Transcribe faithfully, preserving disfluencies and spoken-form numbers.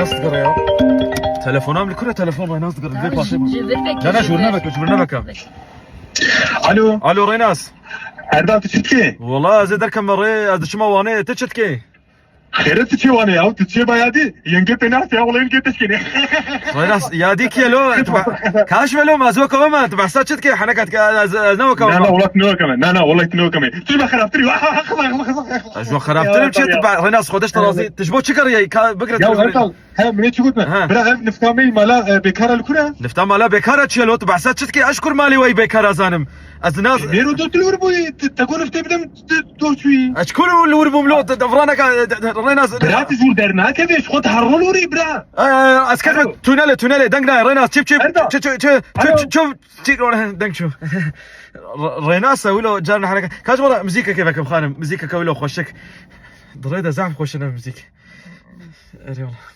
Sigara ya. Telefonam li kure telefon Rênas digere. Vê paşê. Ji vir veke. Ne ne, ji vir neveke, ji vir neveke. Alo, Alo Rênas. Erdal, tu çi dikê? Wala ez ê derkevme rê, ez diçime Wanê, tu çi dikê? Xêre, tu çi Wanê ya? Tu çi bayadî? Yenge pê nas ya, wala yenge teşkêne. Rênas, yadî kî ye lo? Tu be-, kaş ve lo, ma zoka we me, tu behsa çi dikê? Heneka dikê, ez, ez ne weka Na, na, we. Wala tu ne wekeme. Na, na, wala tu ne wekeme. Tu ji me xerabtir ya. Ez ji we xerabtir im çi? Tu be-, Rênas, Xwedeş te razî. Tu ji bo çi geriye? Ka bigire Ya, telefon. Erdal, he, min ê çi gotin? Ha. Bira, ev nifta me mala, e, bêkara li kure? Nifta mala bêkara çi ye lo? Tu behsa çi dikê? Ez ji kur malê we yê bêkara zanim? Ez nas- Nêro do tu li wir bûyî, te, te got niftê bidim, tu doh çûyî. Ez ji kur li wir bûm lo? Te, te vira neka, te, te, Rênas. Bira, tu zûr dernakevê, ji xwe diherro li wirî, bira. Ee, ez ketim tunelê, tunelê, deng nayê, Rênas, çip, çip, Erdal. çip, çip, çip, Alo. çip, çip, çip, deng çû. Rênas e, wilo, car nehreke. Kaç wala, muzîkeke vekim xanim, muzîkeke wilo xweşik. Dirê de zehf xweş e muzîk. Erê wala.